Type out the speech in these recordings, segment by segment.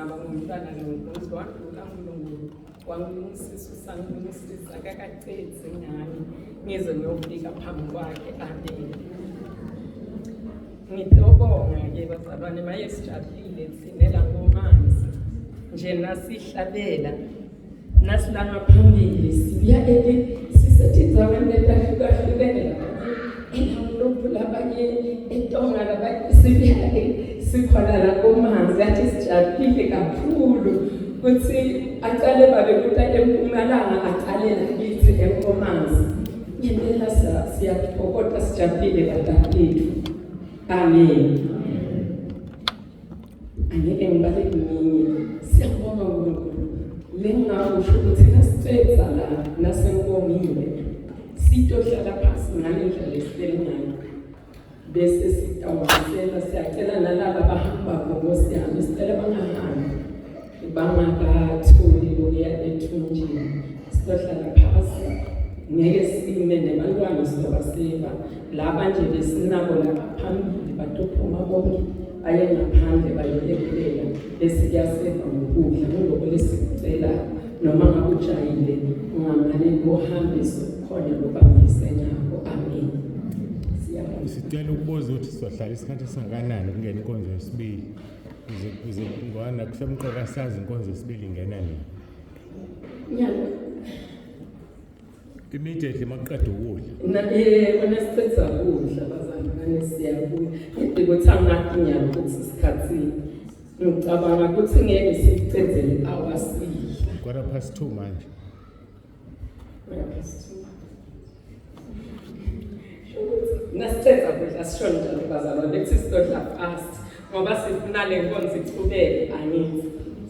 Ngaba ngumntwana kaNkulunkulu, wandlula uNkulunkulu wangilungisisa, usangilungisisa akakacedzi ngami ngize ngiyofika phambi kwakhe. Amen. Ngitobonga-ke bazalwane, maye sijabulile thina la komanzi nje nasihlabela nasilanga phambili sibuya sisetindzaweni letahlukahlukene, labanye eLamluphu, labanye eTonga, labanye sibuya sikhona la komanzi. Athi sijabulile kakhulu kutsi acale babe kuta eMpumalanga, acale lakithi eNkomazi. Ngempela siyathokoza, sijabulile badadewethu. Amen. Angeke ngibale kuningi. Siyabonga uNkulunkulu. Lengakusho ukuthi nasicedza la nasenkomile sitohlala phasi ngale ndlela esihleli ngayo bese sitawuhambisela. Siyacela nalaba abahambako, Nkosi yami, sicela bangahambi bangakatholi lokuya ethunjini. Sitohlala phasi, ngeke sime nebantwana, sizobaseva laba nje besinabo lapha phambili. Batophuma bonke baye ngaphandle bayolekelela bese kuyaseva ngokudla. Ngiloko lesikucela, noma ngabe ujayile ungamane uhambe, sokhona lobambise ngakho. Amen. Siyabonga. Sicela ukubuza ukuthi sizohlala isikhathi esingakanani kungena inkonzo yesibili, kuze ngoba nakusemqoka sazi inkonzo yesibili ingena nini. Nyalo. Immediately makuqeda ukudla. Na wena sicedza kudla bazalwane siyabuya. Ngidike ukuthi angathi nyalo ukuthi isikhathi, ngicabanga ukuthi ngeke sicedzele hour sidla. 2:15 manje. 2:15. Nasicedza kudla sisho njalo bazalwane, bethi sidodla fast ngoba sifuna le nkonzo ichubeke, angithi?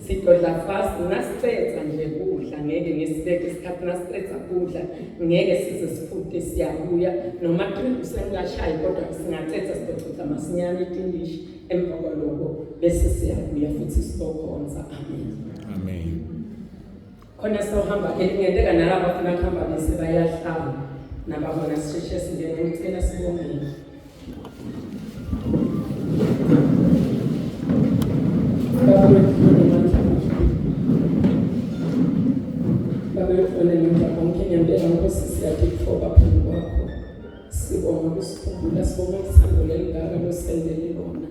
Sidodla fast nasicedza nje kudla, ngeke ngisibeke isikhathi. Nasicedza kudla ngeke size sifute, siyabuya noma 3 kusengashayi, kodwa singacedza sidococa masinyane itindishi, emva kwaloko bese siyabuya futhi sizokhonza. Amen. Amen. Khona sohamba elingenteka nalaba bafuna kuhamba bese bayahlala nababona sisheshe singene. Ngicela sibongile. Baba wethu onamandla, Baba wethu onamandla onke, ngempela Nkosi siyatitfoba phambi kwakho. Sibonga kusikhumbula, sibonga uthando lelingaka losendele lona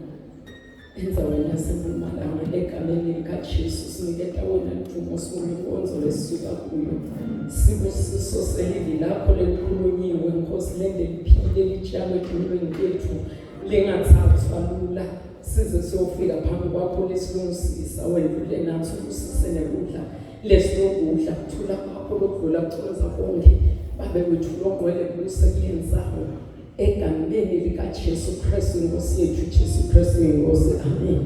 endaweni yaseMpumalanga. Egameni likaJesu siniketa wena ludumo, sibonga inkonzo lesisuka kuyo, sibusiso selivi lakho lelikhulunyiwe, Nkosi, lende liphile, litshalwe etimilweni tethu, lingathathwa lula size siyofika phambi kwakho. Lesilungisisa wendlule nathi, ubusise nekudla lesilokudla. Kuthula kwakho lokudlula kuconza konke, Babe wethu longcwele, kubuse kulendzawo egameni likaJesu Kristu inkosi yethu. Jesu Kristu inkosi. Amen.